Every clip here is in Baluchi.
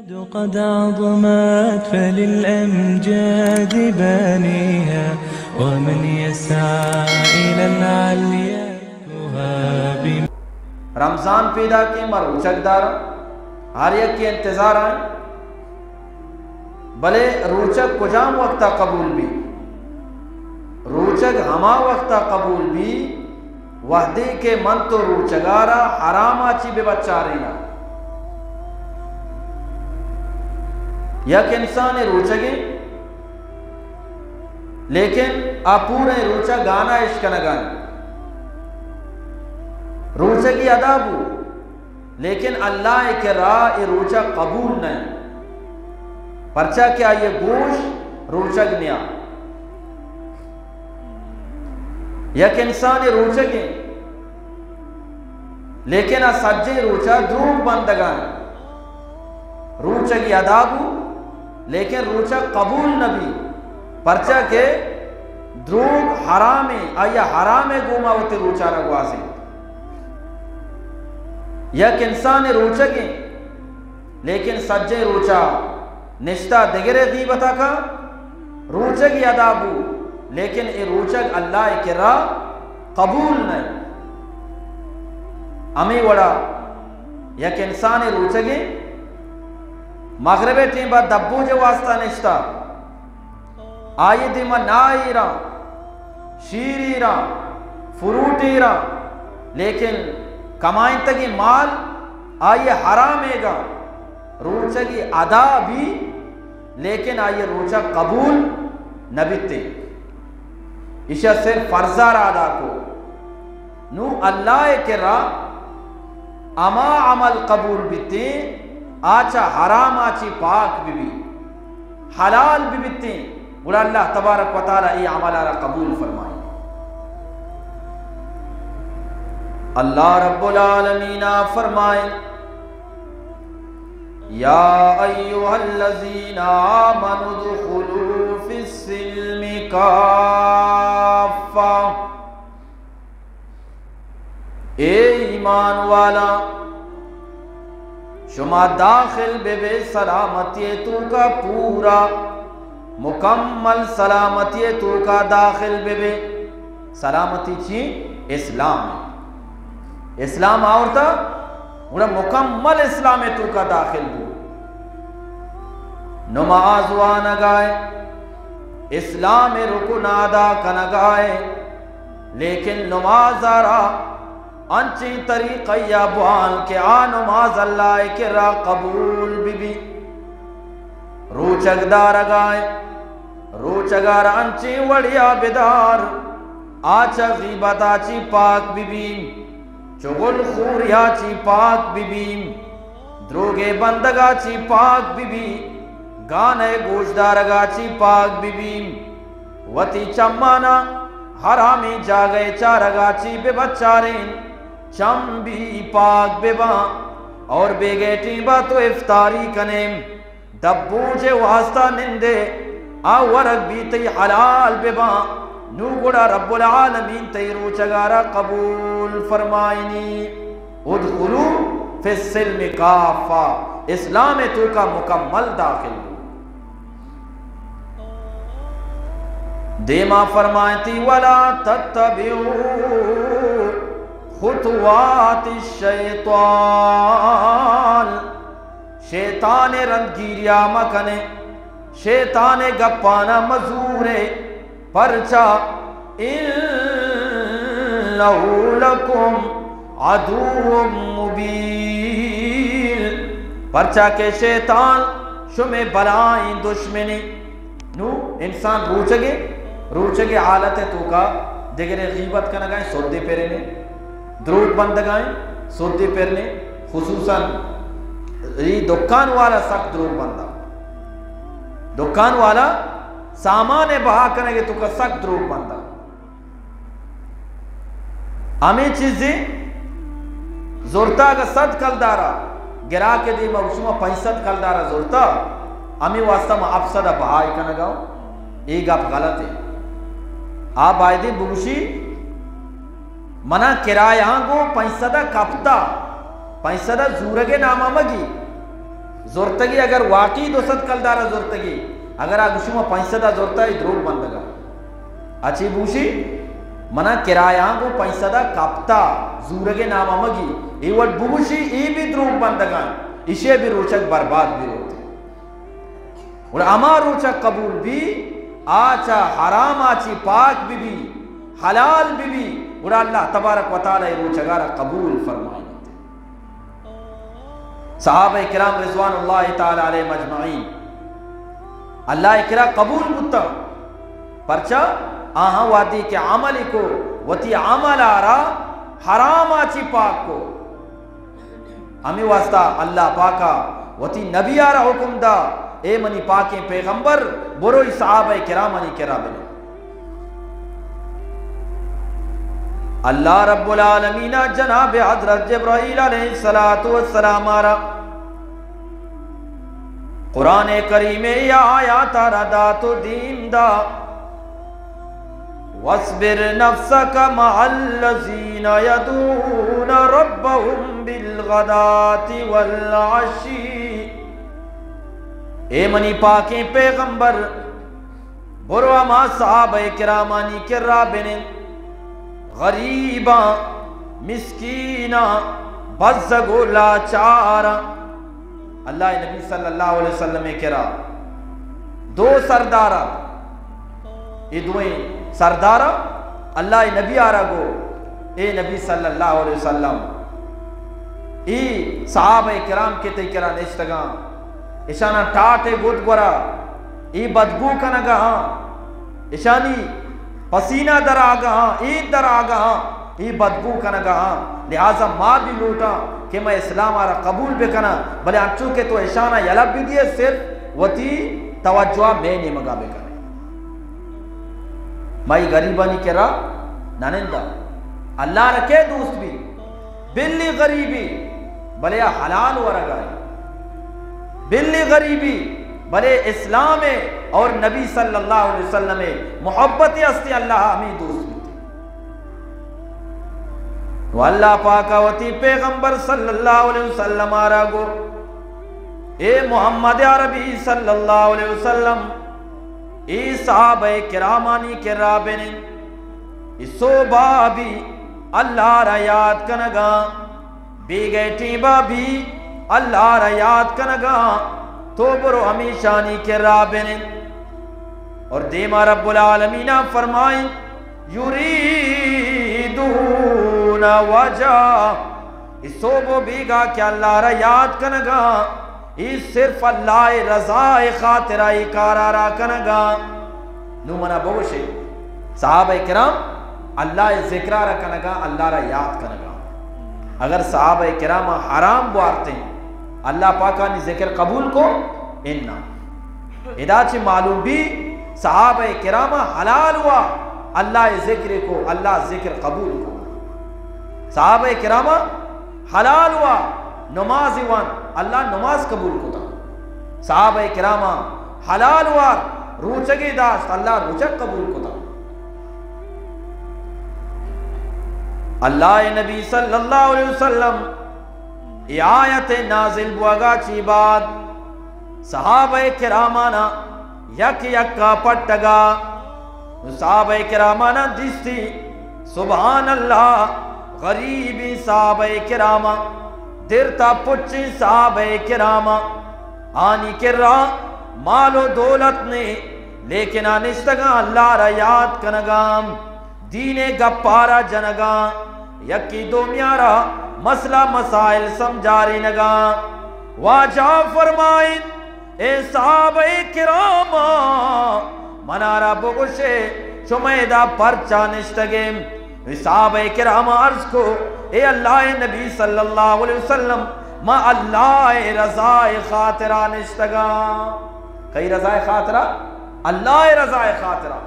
قد عظمت فللأمجاد بانيها، ومن يسعى إلى العليا يهاب. رمضان پیداکیں، ما روچگ داراں، ہر یکے انتظار آئیں، بلے روچگ کجام وقتا قبول بی؟ روچگ ہما وقتا قبول بی وہدے کہ من تو روچگارا حراما چی بہ بچاریناں۔ یک انسانے روچگیں، لیکن آ پوریں روچا گانا اشکنگا انت۔ روچگی ادا بو، لیکن اللہ ء کرا اے روچگ قبول نہ انت، پرچا کہ آئی ء گوش روچگ نیا۔ یک انسانے روچگیں، لیکن آ سجیں روچا دروگ بندگا انت۔ روچگی ادا بو، لیکن روچگ قبول نہ بی، پرچا کہ دروگ حرامیں، آئی ء حرام ء گوما وتی روچارا گوازینت۔ یک انسانے روچگیں، لیکن سجیں روچا نشتہ دگرے غیبتا کن، روچگی ادا بو، لیکن اے روچگ اللہ ء کرا قبول نہ انت۔ ہمے وڑا یک انسانے روچگیں، مغرب ء ٹیمبا دبوج ء واسطہ نشتہ، آئی دیما ناہ ایراں، شیر ایراں، فروٹ ایراں، لیکن کمائنتگیں مال آئی حرام ایگا، روچگی ادا بی، لیکن آئی روچگ قبول نہ بیتے۔ ایشا صرف فرضا را ادا کو۔ نوں اللہ ء کرا ہما عمل قبول بیتیں، آ چہ حرام ء چی پاک بہ بی، حلال بہ بیتیں، گڑا اللہ تبارک و تعالی اے عمل ء را قبول فرمائیں۔ اللہ رب العالمین ء فرمائیں، یا ایھا الذین آمنوا ادخلوا فی السلم کافہ۔ اے ایمان والا، شما داخل بہ بے سلامتی توکا، پورا مکمل سلامتی توکا داخل بہ بے۔ سلامتی چی؟ اسلام۔ اسلام آورتا، گڑا مکمل اسلام توکا داخل بو۔ نماز وانگائے، اسلام رکن ادا کنگائے، لیکن نماز ء را انچیں طریقہ یا بوان کہ آ نماز اللہ ء کرا قبول بہ بی۔ روچگ دارگائے، روچگ ء را انچیں وڑیا بدار، آ چہ غیبت ء چی پاک بہ بی، چغل خوری ء چی پاک بہ بی، دروگے بندگ ء چی پاک بہ بی، گانے گوشدارگ ء چی پاک بہ بی، وتی چمانا حرامیں جاگہ چارگ ء چی بہ بچارین، چم بی پاک بہ باں، اور بیگے ٹیمبا تو افطاری کنے، دبوج ء واسطہ نندے، آ ورگ بی تئی حلال بہ باں، نوں گڑا رب العالمین تئی روچگارا قبول فرمائنی۔ ادخلوا فی السلم کافہ، اسلام توکا مکمل داخل بو۔ دیما فرمائنتی، ولا تتبعوا خطوات الشیطان، شیطان ء رندگیریا مکنے، شیطان ء گپانا مزورے، پرچا انہ لکم عدو مبین، پرچا کہ شیطان شمے بلائیں دشمنے۔ نوں انسان روچگے، روچگے حالت ء توکا دگرے غیبت کنگائیں، سودے پرنے، دروگ بندگائیں، سودے پرنے، خصوصاً ای دکان والا سک دروگ بندا، دکان والا سامان بہا کنگے توکا سک دروگ بندا۔ ہمے چیزے زرتا اگہ صد کلدارا، گراک دیما شما پنچ صد کلدارا زرتا، ہمے واسطہ ما ہفت صد بہائی کنگا، اے گپ غلط ہے۔ آ بایدیں بگوشی، منا کرایہ ہاں گو پنچ صد کپتا، پنچ صد زورگے ناما مگی۔ زرتگی، اگر واقعی دو سد کلدارا زرتگی، اگر آ گوشی ما پنچ سدا زرتا، اے دروگ بندگا۔ اچی بوشی، منا کرایاں گوں پنچ سدا کپتا، زورگے ناما مگی، اے وڑ بگوشی، اے بھی دروگ بندگان، اشی بھی روچگ برباد بھی روت۔ گڑا ہما روچا قبول بی، آ چا حرام آ چی پاک بی بی، حلال بی بی، گڑا اللہ تبارک و تعالی اے روچگارا قبول فرمائینت۔ صحابہ کرام رضوان اللہ تعالی علیہم اجمعین اللہ کرا قبول بوتا، پرچا آہاں وہدی کہ عمل کو، وتی عمل آرا حرام آ چی پاک کو۔ ہمے واسطہ اللہ پاکا وتی نبی آرا حکم دا، اے منی پاکیں پیغمبر، برو ای صحابہ کرامانی کرا بنند۔ اللہ رب العالمین جناب حضرت جبرائیل علیہ الصلوۃ والسلام آرا قرآن کریم یا آیات آرا دات و دیم دا۔ واصبر نفسك مع الذين يدعون ربهم بالغداة والعشي۔ اے منی پاکیں پیغمبر، برو ہما صحابہ کرامانی کرا بنند، غریباں، مسکیناں، بزگ و لاچاراں۔ اللہ نبی صلی اللہ علیہ وسلم کرا دو سردارا، اے دوئیں سردارا اللہ نبی آرا گو، اے نبی صلی اللہ علیہ وسلم، اے صحابہ کرام کہ تئی کرا نشتگاں، اشانا ٹاٹے گد گورا، اے بدبو کنگا ہاں، اشانی پسینہ در آگا ہاں، اید در آگا ہاں، اے بدبو کنگا ہاں، لہذا ما بھی لوٹاں کہ میں اسلام آرا قبول بکناں، بلے انچو کہ تو اشانا یلہ بدیے، صرف وتی توجہ میں نیمگا بکنے۔ مئی غریبانی کرا ننندا۔ اللہ را کے دوست بی؟ بلی غریبی، بلے حلال ورگائی۔ بلی غریبی، بلے اسلام اور نبی صلی اللہ علیہ وسلم محبت ہستی، اللہ ہمیں دوست بیتی۔ و اللہ پاکا وتی پیغمبر صلی اللہ علیہ وسلم آرا گو، اے محمد عربی صلی اللہ علیہ وسلم، اے صحابہ کرامانی کرا بنند، اے صحبا بھی اللہ را یاد کنگا، بیگئے ٹیما بھی اللہ را یاد کنگا، تو برو ہمیشانی کرا بنند۔ اور دیما رب العالمین فرمائیں، یریدون وجہ، اے صحب و بیگا کہ اللہ را یاد کنگا، اے صرف اللہ رضا خاطرا اے کارا را کنگا۔ نو منا بگوشے، صحابہ کرام اللہ ذکرا را کنگا، اللہ را یاد کنگا۔ اگر صحابہ کرام حرام بوارتیں، اللہ پاکانی ذکر قبول کو؟ انا۔ ادا چہ معلوم بی، صحابہ کرام حلال وا، اللہ ذکر کو، اللہ ذکر قبول کو۔ صحابہ کرام حلال وا، نماز وان، اللہ نماز قبول کتا۔ صحابہ کرام حلال وار، روچگے داشت، اللہ روچگ قبول کتا۔ اللہ نبی صلی اللہ علیہ وسلم اے آیت نازل بوگا چی بعد صحابہ کرامانا یک یکا پٹگا۔ نو صحابہ کرامانا دیستی، سبحان اللہ، غریبیں صحابہ کراما، درتا پچیں صحابہ کراما، آنی کرا مال و دولت نے، لیکن آ نشتگاں اللہ را یاد کنگاں۔ دین ءِ گپارا جنگاں، یکی دومیارا مسئلہ مسائل سمجھارینگاں۔ واجہ فرمائن، اے صحابہ کرام، منارا بگوشے، شما ادا پرچا نشتگے؟ اے صحابہ کرام عرض کو، اے اللہ نبی صلی اللہ علیہ وسلم، ما اللہ رضا خاطرا نشتگاں۔ کئی رضا خاطرا؟ اللہ رضا خاطرا۔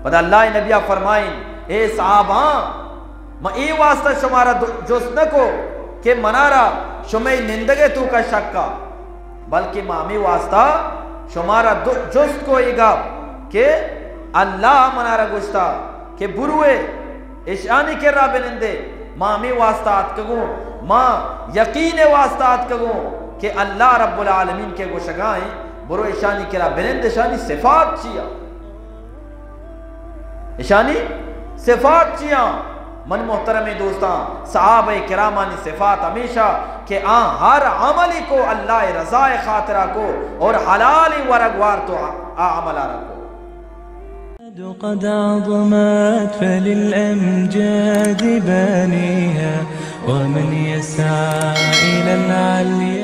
پدا اللہ نبی فرمائن، اے صحاباں، ما اے واسطہ شمارا دو-، جست نہ کو کہ منارا شمئے نندگے توکا شکا، بلکہ ما ہمے واسطہ شمارا دو-، جست کو اے گپ کہ اللہ منارا گوشتا کہ بروے اشانی کرا بنندے، ما ہمے واسطہ آتکگوں، ما یقین واسطہ آتکگوں کہ اللہ رب العالمین کہ گوشگائیں، برو اشانی کرا بنند، اشانی صفات چیا؟ اشانی صفات چیا؟ من محترم دوستاں، صحابہ کرامانی صفات ہمیشہ کہ آ ہر عملی کو اللہ رضا خاطرہ کو اور حلال ورگ وار تو آ عملہ را کو۔ قد عظمت فللأمجاد بانيها، ومن يسعى إلى العلي